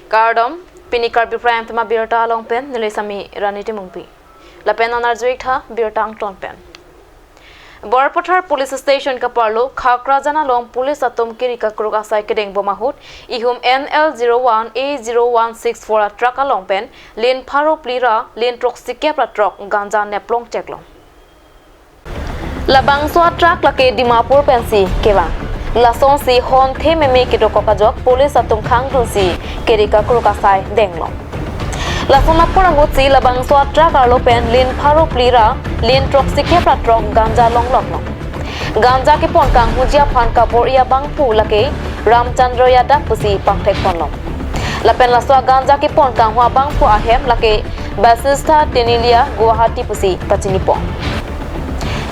Kardom pinikar biprayam tema birta along pen nilisami raniti mungpi. Lapen onar juik tha birta angton pen. Borpathar police station ka parlo Khakrajana long police atom kirika kruk asai kedeng bomahut ihum NL01 A0164 truck along pen lin pharo plira lin truck sikya truck ganja neplong cheklong. Labang swa truck lake Dimapur pensi kewang. Lasong si hon the meme kitokokajok police atum khangdun si kerika kruk asai denglong. Lasona porang si labang swa truck arlo pen lin pharo plira lin truck sikya truck ganja long long long. Ganja ke pon kang hujia phan kapor ia bangpu lake Ramchandra Yadav pusi pangthek ponlong. Lapen laswa ganja ke pon kang hua bangpu ahem lake Basistha Tenilia Guwahati pusi tachini pong.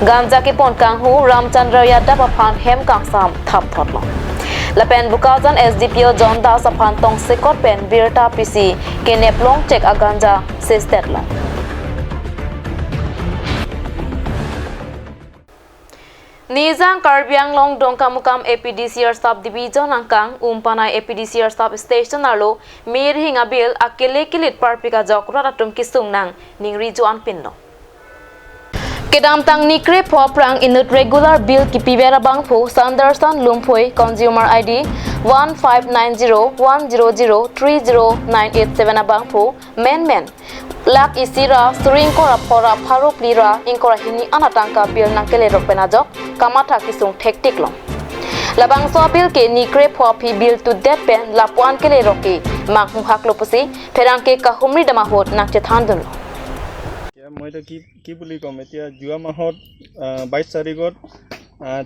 Ganja ke pon kang hu Ramchandra Yadav phan hem kang sam thap thotlong. Lapen Bukajan SDPO John Das aphan tong sekot pen birta PC ke neplong check a ganja sistet long. Nizang Karbiang long Dongkamukam APDCR sub division angkang Umpanai APDCR sub station arlo mir hinga bil akele kilit parpika jok ratatum kisung nang ningri juan pinno. Kedam tang nikre phoprang inut regular bill ki pibera bangphu Sanderson Lumphoi consumer ID 159010030987 bangphu men men lak isira suringkora phora pharo plira ingkora hini anatangka bill nangkele rokpenajok kamatha kisung thektik long. Labang so bill ke nikre phopi bill to det pen lapuan kele roki manghu haklopusi pherangke kahumri damahot nangche thandun. মই তো কি কি বুলি ক'ম, এতিয়া যোৱা মাহত 22 তাৰিখত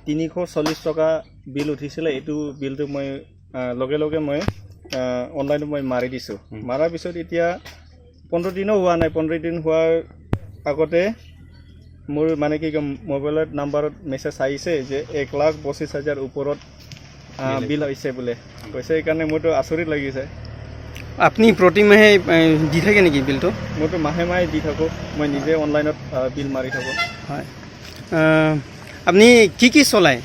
340 টকা বিল উঠিছিলে। এইটো বিলটো মই লগে লগে মই অনলাইনত মই মাৰি দিছোঁ। মাৰাৰ পিছত এতিয়া 15 দিনো হোৱা নাই, 15 দিন হোৱাৰ আগতে মোৰ মানে কি ক'ম মোবাইলত নাম্বাৰত মেছেজ আহিছে যে 1,25,000 ওপৰত বিল হৈছে বোলে কৈছে। সেইকাৰণে মোৰতো আচৰিত লাগিছে। আপুনি প্ৰতিমাহে দি থাকে নেকি বিলটো? মোৰতো মাহে মাহে দি থাকোঁ, মই নিজে অনলাইনত বিল মাৰি থাকোঁ। হয়, আপুনি কি কি চলায়?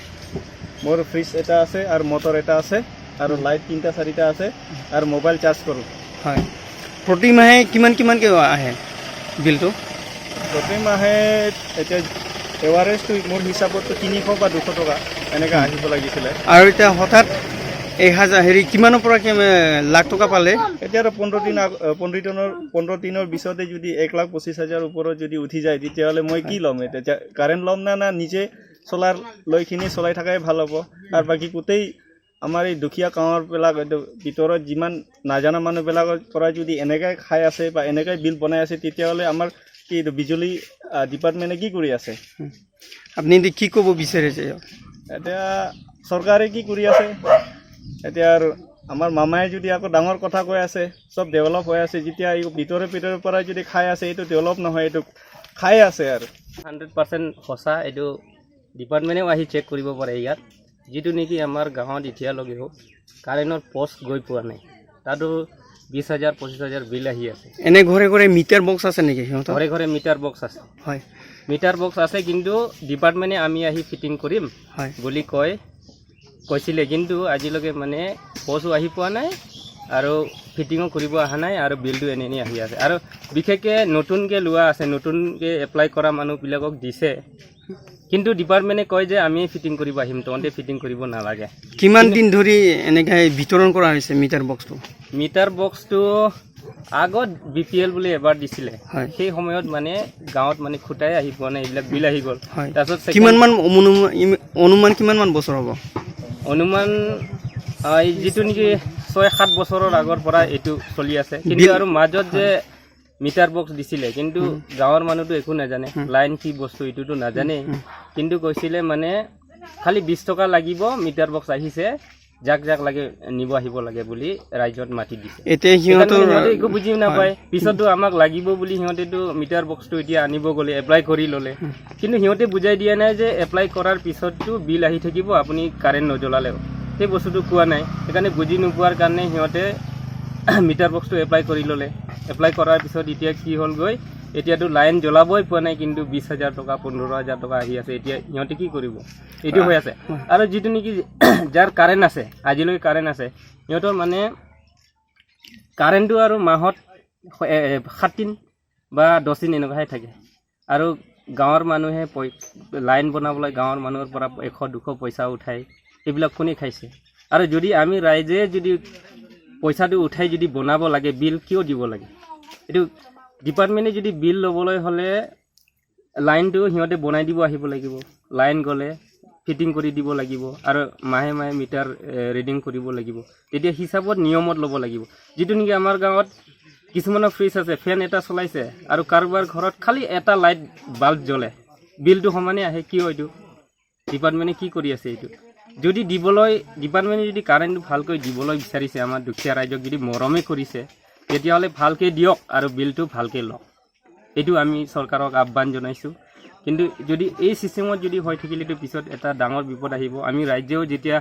মোৰ ফ্ৰিজ এটা আছে আৰু মটৰ এটা আছে আৰু লাইট 3টা 4টা আছে আৰু মোবাইল চাৰ্জ কৰোঁ। হয়, প্ৰতিমাহে কিমান কিমানকৈ আহে বিলটো? প্ৰতিমাহে এতিয়া এভাৰেজটো মোৰ হিচাপততো 300 বা 200 টকা এনেকৈ আহিব লাগিছিলে। আৰু এতিয়া হঠাৎ 1000 হেৰি কিমানৰ পৰা লাখ টকা পালে? এতিয়া আৰু 15 দিন 15 দিনৰ পিছতে যদি 1,25,000 ওপৰত যদি উঠি যায় তেতিয়াহ'লে মই কি ল'ম? এতিয়া কাৰেণ্ট ল'ম না না নিজে চ'লাৰ লৈখিনি চলাই থকাই ভাল হ'ব। আৰু বাকী গোটেই আমাৰ এই দুখীয়া গাঁৱৰবিলাক ভিতৰত যিমান নাজানা মানুহবিলাকৰ পৰা যদি এনেকৈ খাই আছে বা এনেকৈ বিল বনাই আছে তেতিয়াহ'লে আমাৰ কি বিজুলী ডিপাৰ্টমেণ্টে কি কৰি আছে? আপুনি এতিয়া কি ক'ব বিচাৰিছে? এতিয়া চৰকাৰে কি কৰি আছে? এতিয়া আৰু আমাৰ মামাই যদি আকৌ ডাঙৰ কথা কৈ আছে, চব ডেভেলপ হৈ আছে, যেতিয়া এই ভিতৰে ভিতৰৰ পৰা যদি খাই আছে এইটো ডেভেলপ নহয়, এইটো খাই আছে। আৰু 100% সঁচা, এইটো ডিপাৰ্টমেণ্টেও আহি চেক কৰিব পাৰে। ইয়াত যিটো নেকি আমাৰ গাঁৱত এতিয়ালৈকেও কাৰেণ্টৰ পষ্ট গৈ পোৱা নাই, তাতো 20,000 25,000 বিল আহি আছে। এনে ঘৰে ঘৰে মিটাৰ বক্স আছে নেকি সিহঁতৰ? ঘৰে ঘৰে মিটাৰ বক্স আছে। হয়, মিটাৰ বক্স আছে, কিন্তু ডিপাৰ্টমেণ্টে আমি আহি ফিটিং কৰিম বুলি কৈছিলে, কিন্তু আজিলৈকে মানে পষ্টো আহি পোৱা নাই আৰু ফিটিঙো কৰিব অহা নাই আৰু বিলটো এনে এনেই আহি আছে। আৰু বিশেষকৈ নতুনকৈ লোৱা আছে, নতুনকৈ এপ্লাই কৰা মানুহবিলাকক দিছে, কিন্তু ডিপাৰ্টমেণ্টে কয় যে আমি ফিটিং কৰিব আহিম, তহঁতে ফিটিং কৰিব নালাগে। কিমান দিন ধৰি এনেকৈ বিতৰণ কৰা হৈছে মিটাৰ বক্সটো? মিটাৰ বক্সটো আগত BPL বুলি এবাৰ দিছিলে, সেই সময়ত মানে গাঁৱত মানে খুটাই আহি পোৱা নাই, এইবিলাক বিল আহি গ'ল। তাৰপিছত কিমানমান অনুমান কিমানমান বছৰ হ'ব? অনুমান যিটো নেকি 6-7 বছৰৰ আগৰ পৰা এইটো চলি আছে। কিন্তু আৰু মাজত যে মিটাৰ বক্স দিছিলে, কিন্তু গাঁৱৰ মানুহটো একো নাজানে, লাইন কি বস্তু এইটোতো নাজানে, কিন্তু কৈছিলে মানে খালি 20 টকা লাগিব, মিটাৰ বক্স আহিছে, যাক যাক লাগে নিব আহিব লাগে বুলি ৰাইজত মাতি দিছে। এতিয়া সিহঁতৰ একো বুজিও নাপায়। পিছতো আমাক লাগিব বুলি সিহঁতেতো মিটাৰ বক্সটো এতিয়া আনিব গ'লে এপ্লাই কৰি ল'লে, কিন্তু সিহঁতে বুজাই দিয়া নাই যে এপ্লাই কৰাৰ পিছততো বিল আহি থাকিব, আপুনি কাৰেণ্ট নজ্বলালেও, সেই বস্তুটো কোৱা নাই। সেইকাৰণে বুজি নোপোৱাৰ কাৰণে সিহঁতে মিটাৰ বক্সটো এপ্লাই কৰি ল'লে। এপ্লাই কৰাৰ পিছত এতিয়া কি হ'লগৈ, এতিয়াতো লাইন জ্বলাবই পোৱা নাই, কিন্তু 20,000 টকা 15,000 টকা আহি আছে। এতিয়া সিহঁতে কি কৰিব? এইটো হৈ আছে। আৰু যিটো নেকি যাৰ কাৰেণ্ট আছে, আজিলৈকে কাৰেণ্ট আছে, সিহঁতৰ মানে কাৰেণ্টটো আৰু মাহত 7 দিন বা 10 দিন এনেকুৱাহে থাকে। আৰু গাঁৱৰ মানুহে লাইন বনাবলৈ গাঁৱৰ মানুহৰ পৰা 100-200 পইচা উঠায়, এইবিলাক কোনে খাইছে? আৰু যদি আমি ৰাইজে যদি পইচাটো উঠাই যদি বনাব লাগে, বিল কিয় দিব লাগে? এইটো ডিপাৰ্টমেণ্টে যদি বিল ল'বলৈ হ'লে লাইনটো সিহঁতে বনাই দিব আহিব লাগিব, লাইন গ'লে ফিটিং কৰি দিব লাগিব, আৰু মাহে মাহে মিটাৰ ৰিডিং কৰিব লাগিব। তেতিয়া হিচাপত নিয়মত ল'ব লাগিব। যিটো নেকি আমাৰ গাঁৱত কিছুমানৰ ফ্ৰিজ আছে, ফেন এটা চলাইছে, আৰু কাৰোবাৰ ঘৰত খালি এটা লাইট বাল্ব জ্বলে, বিলটো সমানে আহে। কিয় এইটো ডিপাৰ্টমেণ্টে কি কৰি আছে? এইটো যদি দিবলৈ ডিপাৰ্টমেণ্টে যদি কাৰেণ্টটো ভালকৈ দিবলৈ বিচাৰিছে, আমাৰ দুখীয়া ৰাইজক যদি মৰমে কৰিছে, তেতিয়াহ'লে ভালকৈ দিয়ক আৰু বিলটো ভালকৈ লওক। এইটো আমি চৰকাৰক আহ্বান জনাইছোঁ। কিন্তু যদি এই ছিষ্টেমত যদি হৈ থাকিলেতো পিছত এটা ডাঙৰ বিপদ আহিব। আমি ৰাজ্যেও যেতিয়া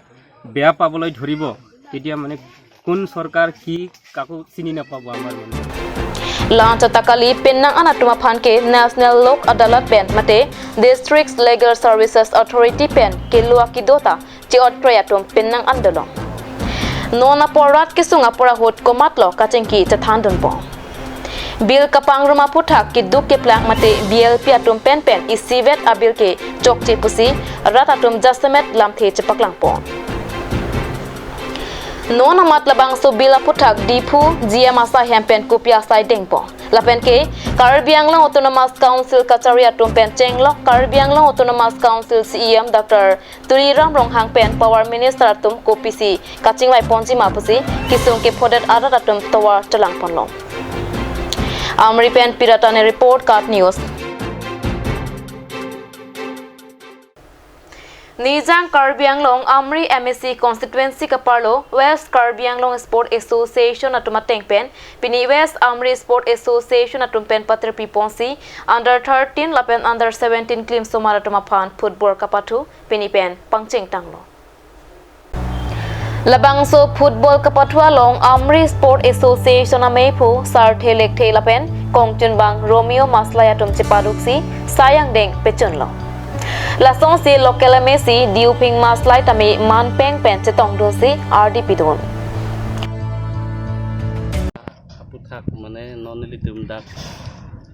বেয়া পাবলৈ ধৰিব, তেতিয়া মানে কোন চৰকাৰ কি কাকো চিনি নাপাব আমাৰ মানুহে। Launch takali pinnang anatuma phanke National Lok Adalat pen mate District Legal Services Authority pen ke luaki dota chi ot prayatum pinnang andolon. Nona porat kisunga pora hot komatlo kachengki chathandun po. Bil kapang ruma puthak ki duk ke plak mate BLP atum pen pen isivet abil ke chokche pusi ratatum jasamet lamthe chapaklang po. Nona matlabang so bila puthak dipu GM asa hempen kupia sai dengpo. Lapen ke Karbi Anglong Autonomous Council Kacharia tumpen chenglo Karbi Anglong Autonomous Council CEM Dr. Tuliram Ronghang pen Power Minister tum kopisi kachinglai ponji mapusi kisung ke phodet adat atum tower chalang ponlo. Amri pen piratane report Card News. Nijang Karbi Anglong Amri MSc constituency kaparlo West Karbi Anglong Sport Association atuma tengpen pini West Amri Sport Association atum pen patra piponsi under 13 lapen under 17 klim somar atuma phan football kapathu pini pen pangcheng tanglo. Labangso football kapathua long Amri Sport Association amephu sar thelek thelapen kongchun bang Romeo Maslaya atum chipaduksi sayang deng pechunlo. Lasong si local MSc diuping maslai tami manpeng pen chetong dosi RDP don. Aputhak mane nonili tumdak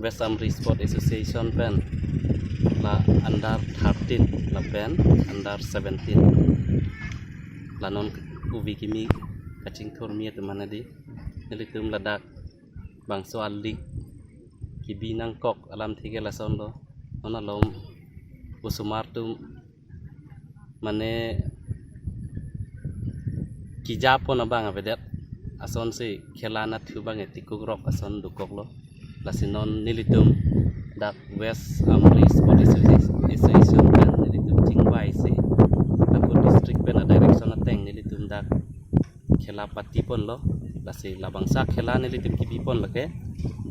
West Amri Sport Association pen la under 13 la pen under 17 la non ubi kimi kaching thormi tumane di nili tum ladak bangso alik kibi nang kok alam thike lason lo ona lom usumar tum mane kijapo na bang abedet ason si khela na thu bang etikuk rok ason dukok lo lasinon nilitum dak West Amri Sport Association pen nilitum chingbai si tapu district pen direction ateng nilitum dak khela pati pon lo lasi labangsa khela nilitum kibi pon lake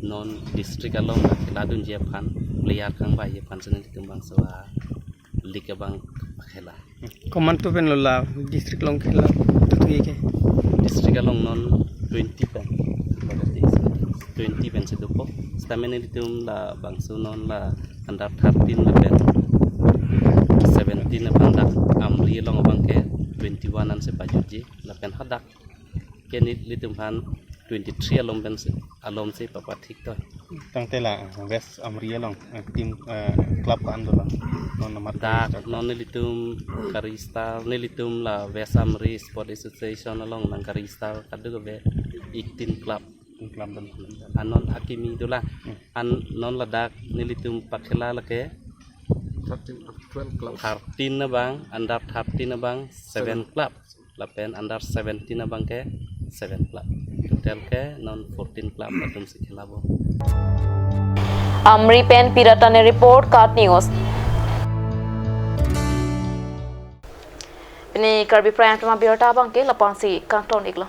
non district along khela dun je phan player kang ba ye phan nilitum bangso like bang khela command to pen lola district long khela tu ye ke district along non 20 pen 20 pen se dupo stamina nilitum la bangso non la under 13 la pen 17 la bang dak amri long bang ke 21 an se pajuji la pen hadak ke nilitum phan 23 alom pen se alom se papa thik toy tangte la West Amri along team club ka andolan non nomor dak non nilitum karista nilitum la West Amri Sport Association along nang karista kadu be 18 club club don anon akimi dola an non ladak nilitum pakhela lake 13 12 club 13 na bang under 13 na bang 7 club lapen under 17 na bang ke 7 club total ke non 14 club atum se khelabo. Amri pen piratane report Card News. Pini Karbi prayam tuma biorta bang ke lapansi kanton iglo.